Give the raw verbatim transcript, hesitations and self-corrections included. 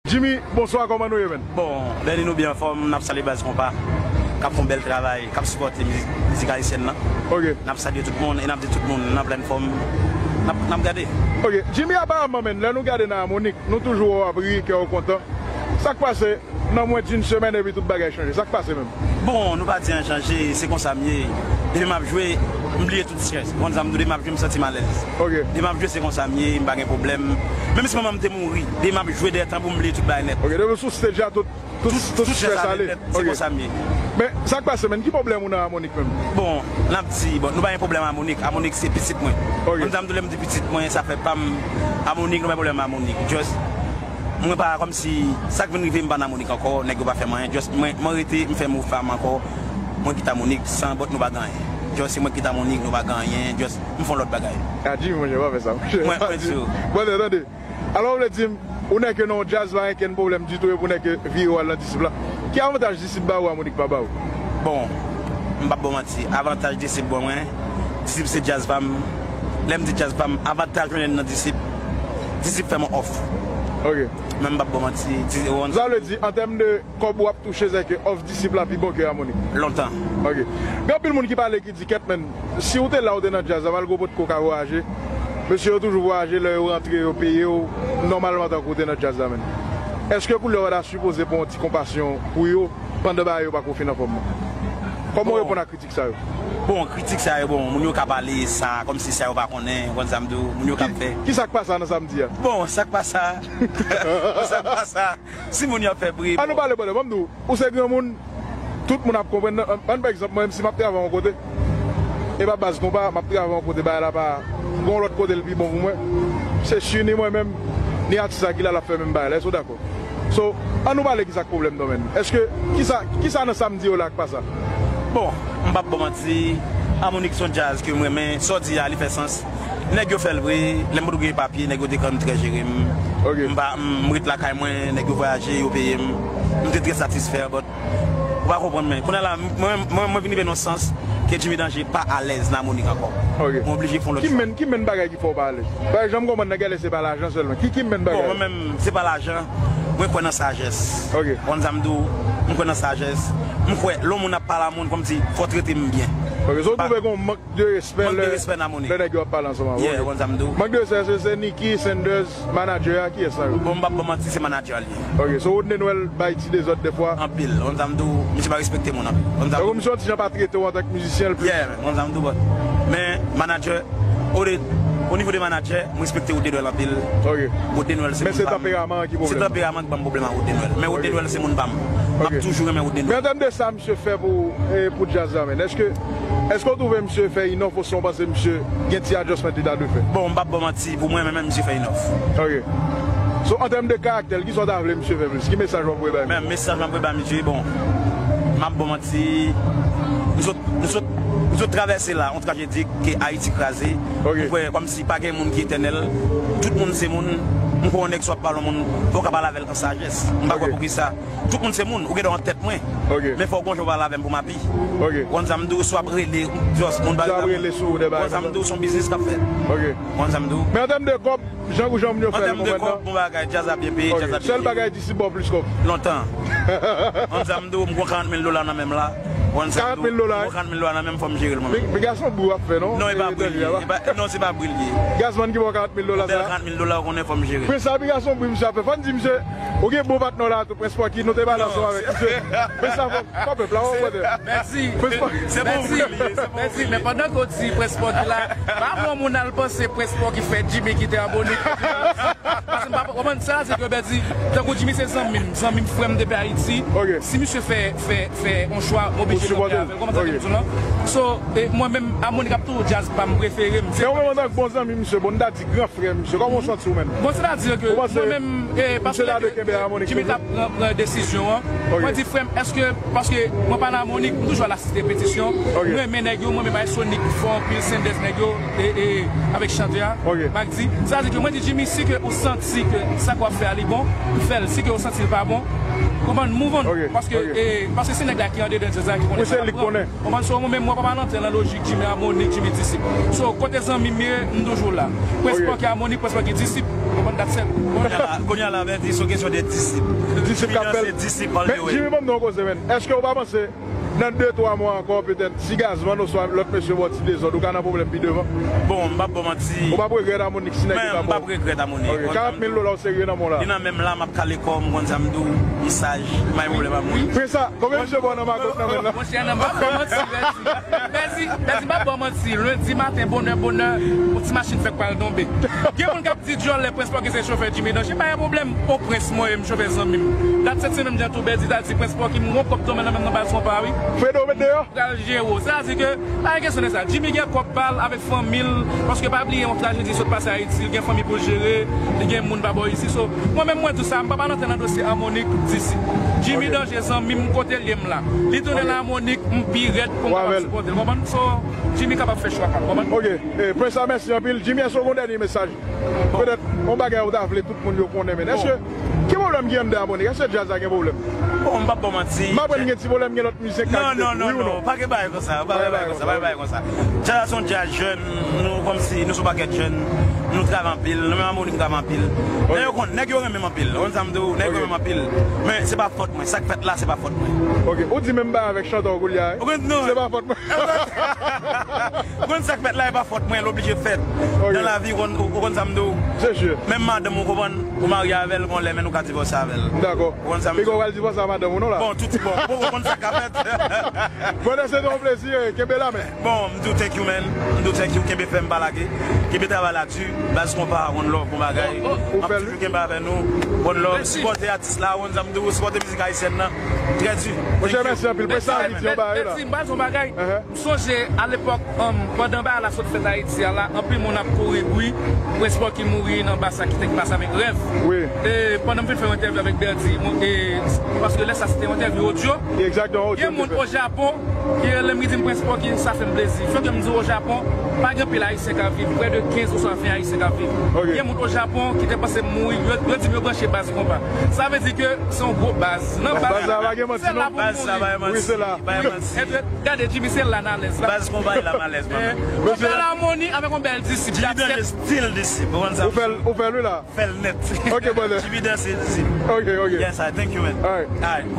Jimmy, bonswa, kòman nou ye, menn? Bon, Bernie, nou byen anfòm, n ap salye baz konpa k ap fè yon bèl travay, k ap sipòte mizik, mizik ayisyèn nan. Ok. N ap salye tout moun e n ap di tout moun n an plèn fòm, n ap, n ap gade. Ok, Jimmy, aparaman, menn, lè nou gade nan Amonik, nou toujou wè w ap ri, kè w kontan. Sa k pase? Nan mwens d'une semaine epi tout bagay chanje. Sa k pase menm? Bon, nou pa di anyen chanje, se konsa m ye. Depi m ap jwe, m bliye tout strès. Ou konn sa m di w, depi m ap jwe, m santi m alèz. Ok. Depi m ap jwe, se konsa m ye, m pa gen pwoblèm. Menm si manman m te mouri, depi m ap jwe dèyè tanbou, m bliye tout bagay nèt. Ok, depi w sou stage la, tout, tout, tout strès ale. Se konsa m ye. Men, sa k pase menm? Ki pwoblèm ou nan Amonik menm? Bon, n ap di, bon, nou pa gen pwoblèm Amonik. Amonik se pitit mwen. Ok. Ou konn sa m di w, lè m di pitit mwen, sa fè pa m Amonik, nou pa gen pwoblèm Amonik. Just, Mwen pa kòmsi sa k vin rive m pa nan Amonik ankò, nèg yo pa fè m anyen, just mwen, mwen rete, m fè move pa m ankò, mwen kite Amonik, san bòt nou pa gen anyen. Just se mwen kite Amonik, nou pa gen anyen, just m fè yon lòt bagay. Adji, monchè, pa fè sa, monchè. Mwen, mwen di w. Brother, tande. Alò, w vle di m, ou nèg ke nan yon djaz pa gen kenn pwoblèm ditou, epi w nèg ke vire w al nan Disip la? Ki avantaj Disip ba ou, Amonik pa ba ou? Bon, m p ap ba w manti, avantaj Disip ban mwen, Disip se djaz pa m. Lè m di djaz pa m, avantaj mwen jwenn nan Disip, Disip fè m yon òf. Ok. Men m p ap ba w manti, Disip, ou konn. Sa vle di, an tèm de kòb w ap touche, sèke òf Disip la pi bon ke Amonik? Lontan. Ok. Gen anpil moun ki pale ki di, kèt, menn, si w te la, w te nan djaz la, malgre w potko ka vwayaje, mesye yo toujou vwayaje, lè yo rantre, yo peye w, nòmalman tankou w te nan djaz la, menn. Èske koulè w ta sipoze pran yon ti konpasyon pou yo, pandan bagay yo pako fin anfòm nan? Kòman w reponn a kritik sa yo? Bon, kritik sa yo, bon, moun yo ka pale sa, kòmsi sa yo pa konnen, ou konn sa m di w, moun yo ka fè. Ki, ki sa k pasa nan sa m di a? Bon, sa k pasa, sa k pasa, si moun yo ap fè bri. An nou pale, brother, ban m di w, ou se granmoun, tout moun ap konprann. Ban m pa egzanp, mwen menm si m ap travay yon kote, e pa baz konpa, m ap travay yon kote, bagay la pa gen yon lòt kote l pi bon pou mwen. Se si ni mwen menm, ni atis la ki la l ap fè menm bagay la, èske w dakò? So, an nou pale ki sa k pwoblèm nan, menn. Èske, kisa, kisa nan sa m di yo la k pa sa? Bon, m p ap ba w manti, Amonik se yon djaz ke m renmen, sa w di a, li fè sans. Nèg yo fè l vre, lè m potko gen papye, nèg yo te kanmenm trè jere m. Ok. M pa, m ret lakay mwen, nèg yo vwayaje, yo peye m. M te trè satisfè, but, ou pa konprann, men kounye a la, mwen, mwen, mwen vin rive nan yon sans ke Jimmy Danger pa alèz nan Amonik ankò. Ok. Mwen oblije fè yon lòt chwa. Ki menn, ki menn bagay ki fè w pa alèz? Bagay jan m konprann nan gèlè se pa lajan sèlman. Ki, ki menn bagay? Bon, mwen menm, se pa lajan. Mwen kwè nan sajès. Ok. Ou konn sa m di w, m kwè nan sajès. M kwè, lè yon moun ap pale a moun, kòmsi, fò w trete m byen. Ok, so w twouve gen yon mank de respè lè, lè nèg yo ap pale ansanm avè w? Yeah, ou konn sa m di w. Mank de respè, se, se Nicky, Sanders, manadjè a, kiyès nan yo? Bon, m p ap ba w manti, se manadjè a li ye. Ok, so Rodney Noël bay ti dezòd dèfwa? Anpil, ou konn sa m di w, misye pa respekte moun anpil. Ou konn sa m di w. Donk, misye yon ti jan pa trete w antank mizisyen, l plis. Yeah, ou konn sa m di w, but, men manadjè, o de, o nivo de manadjè, m respekte Rodney Noël anpil. Ok. Rodney Noël se moun pa m. Men se tanperaman an ki pwoblèm. Se tanperaman an ki ban m pwoblèm ak Rodney Noël. Men Rodney Noël se moun pa m. M ap toujou renmen Rodney Noël. Men an tèm de sa, misye fè pou, e, pou djaz la, menn? Èske, èske w twouve misye fè enough osnon w panse misye gen ti adjustment li ta dwe fè? Bon, m p ap ba w manti, pou mwen menm, misye fè enough. Ok. So, an tèm de karaktè l, kisa w ta vle misye fè plis? Ki mesaj w ap voye bay misye? Men, mesaj m ap voye bay misye, bon, m p ap ba w manti, nou sot, nou sot, nou sot travèse la, yon trajedi ke Ayiti kraze. Ok. M kwè, kòmsi pa gen moun ki etènèl, tout moun se moun, m kwè yon nèg si w ap pale yon moun, fò w ka pale avè l an sajès. M pa kwè poukisa. Tout moun se moun, ou gen dwa an tèt mwen. Ok. Men fò w gon jan w pale avè m pou m api. Ok. Ou konn sa m di w, si w ap rele, just moun pa rele avè m. Ou konn sa m di w, se yon biznis k ap fèt. Ok. Ou konn sa m di w. Men an tèm de kòb, jan pou jan moun yo fè l moman nan. An tèm de kòb, bon bagay, djaz la byen peye, djaz la byen peye. Ok. Sèl bagay Disip ba w plis kòb. Lontan. Ou konn sa m di w, m gon karant mil dola nan men m la. Ou konn sa m di w, m gon karant mil dola nan men m, fò m jere l mwen menm. Men gason bri w ap fè, non? Non, e pa bri l ye. E pa, non, se pa bri l ye. Gazman ki ba w karant mil dola sa? Yon bèl karant mil dola, ou konnen fò m jere l. Prince, sa pi gason bri misye ap fè. Fò n di misye, ou gen bon patnè w la tou, Prince Porky, nou te pale ansanm avèk misye. Prince, sa fò, fò pèp la, ou konnen. Mèsi. Prince Porky. Se pou ou li ye, se pou ou li ye. Mèsi, men pandan ke w di Prince Porky la, pa bon moun al panse Prince Porky fè Jimmy kite Amonik. Paske m pa, w konprann, sa se ke, ben, di, tankou Jimmy se zanmi m, zanmi m, frè m depi Ayiti. Ok. Si misye fè, fè, fè yon chwa, m oblije kanpe avè l. Ou konprann sa ke m di w lan? So, e, mwen menm, Amonik ap toujou djaz pa m prefere m. Se mwen menm antank bon zanmi misye, bon, m ta di gran frè misye, kòman w santi w menm? Bon, sètadi ke mwen menm, e, paske lè Jimmy t ap pran, pran desizyon an, mwen di, frè m, èske, paske mwen pa nan Amonik, m toujou al asiste repetisyon, m renmen nèg yo, mwen menm Ayisonic fò anpil, Senders nèg yo, e, e, avèk chantè a, Magdi. Sètadi ke mwen di, Jimmy, si ke ou santi ke sa ke w ap fè a li bon, fè l. Si ke w santi l pa bon, konprann, move on. Paske, e, paske se nèg la ki andedan djaz la ki konnen sa l ap pran. Konprann, so mwen menm, mwen pa mal antre nan lojik Jimmy Harmonik, Jimmy Disip. So, kote zanmi m ye, m toujou la. Prince Porky Harmonik, Prince Porky Disip. Konprann, that's it. Kounye a la, kounye a la, Verdi, se yon kesyon de disip. Disip k ap fè l. Disip all the way. Men, Jimmy, ban m di w yon koze, men. Èske w pa panse nan de twa mwa ankò, petèt, si Gazman oswa lòt mesye ba w ti dezòd, ou ka nan pwoblèm pi devan? Bon, m p ap ba w manti. Ou p ap regrèt Harmonik si nèg yo ta ba w? Men, m p ap regrèt Harmonik. Ok, karant mil dola w serye nan men w la. Li nan men m la, m ap kale kò m, konn sa m di w, m saj, m pa gen pwoblèm Harmonik. Frè sa, konbyen misye ba w nan makòt nan men l la? Monchè, nan m p ap ba w manti, Bèzi. Bèzi, Bèzi, m p ap ba w manti. Lendi maten, bonè, bonè, yon ti machin fèk pral tonbe. Gen moun k ap di dyòl lè Prince Porky se chofè Jimmy Danje, pa gen pwoblèm. O Prince, mwen, m chofè zanmi m. Dat sèt semèn m di an tou, Bèzi ta di Prince Porky, m gon kòb tonbe nan men m nan baz konpa, wi. Fredo, met deyò. Pral jere w. Sa di ke, pa gen kesyon de sa. Jimmy gen kòb pa l avèk fanmi l, paske pa bliye, yon trajedi sot pase Ayiti, li gen fanmi pou l jere, li gen moun pa bò isi. So, mwen menm, mwen tou sa, m pa pral antre nan dosye Harmonik, Disip. Jimmy Danje, zanmi m, kote l ye m la. Li tounen nan Harmonik, m pi rèd pou m kapab sipòte l. Konprann? So, Jimmy kapab fè chwa pa l. Konprann? Ok, e, Prince la, mèsi anpil. Jimmy, èske w gen yon dènye mesaj? Petèt, yon bagay ou ta vle tout moun yo konnen, men èske, ki pwoblèm ki anndan Harmonik? Èske djaz la gen pwoblèm? Bon, m p ap ba w manti. M aprann gen ti pwoblèm, gen lòt mizisyen k ka kite tou, wi ou non? Pa gen bagay konsa, pa gen bagay konsa, pa gen bagay konsa. Djaz la se yon djaz jèn, nou kòmsi, nou se yon pakèt jèn, nou travay anpil, nou menm Harmonik nou travay anpil. Nèg yo konn, nèg yo renmen m anpil, ou konn sa m di w, nèg yo renmen m anpil. Men se pa fòt mwen, sa k fèt la, se pa fòt mwen. Ok, ou di menm bagay avèk chantè w koulye a, wi. Se pa fòt mwen. Ou konn sa k fèt la, e pa fòt mwen, l oblije fèt. Ok. Nan lavi, ou konn, ou konn sa m di w. Se jis. Menm madanm ou konprann, ou marye avè l, gon lè, men nou ka divòse avè l. Dakò. Ou konn sa m di w. Piga w pral divòse a madanm ou non la. Bon, tout, bon, bon, ou konn sa k ap fèt. Brother, se te yon plezi, eh, kenbe la men. Bon, m di w thank you, man. M di w thank you, kenbe fèm, pa lage. Kenbe travay la di. Baz konpa, one love, bon bagay. M ap toujou kenbe avè nou. One love. Sipòte atis la, ou konn sa m di w, sipòte mizik ayisyèn nan. Trè di. Monchè, mèsi anpil. Prince la, li di yon bagay la. Mèsi, m pral di yon bagay. M sonje alepòk, um, pandan bagay la sot fèt Ayiti a la, anpil moun ap kouri bri Prince Porky mouri nan bas la ki te k pase avèk Rèv. Wi. E pandan m fin fè yon entèvyou avèk Berdy, e, paske lè sa se te yon entèvyou odyo. Egzakteman, odyo. Gen moun o Japon ki rele m, ki di m, Prince Porky, sa fè m plezi. Fòk m di w, o Japon, pa gen anpil Ayisyen k ap viv, prè de kenz oswa ven Ayisyen k ap viv. Ok. Gen moun o Japon ki te panse m mouri, yo, yo di m yo branche baz konpa. Sa vle di ke se yon gwo baz. Nan baz la, pa gen manti non. Baz sa pa gen manti. Wi, se la. Pa gen manti. Gade, Jimmy, se la n alèz la. Baz konpa e la m alèz, man. Yon bèl amoni avèk yon bèl disip. Jimmy Danje still disip. Ou konn sa? Ou fè l, ou fè l, wi, la. Fè l nèt. Ok, brother. Jimmy Danje disip. Ok, ok. Yes, I thank you, man. All right. All right.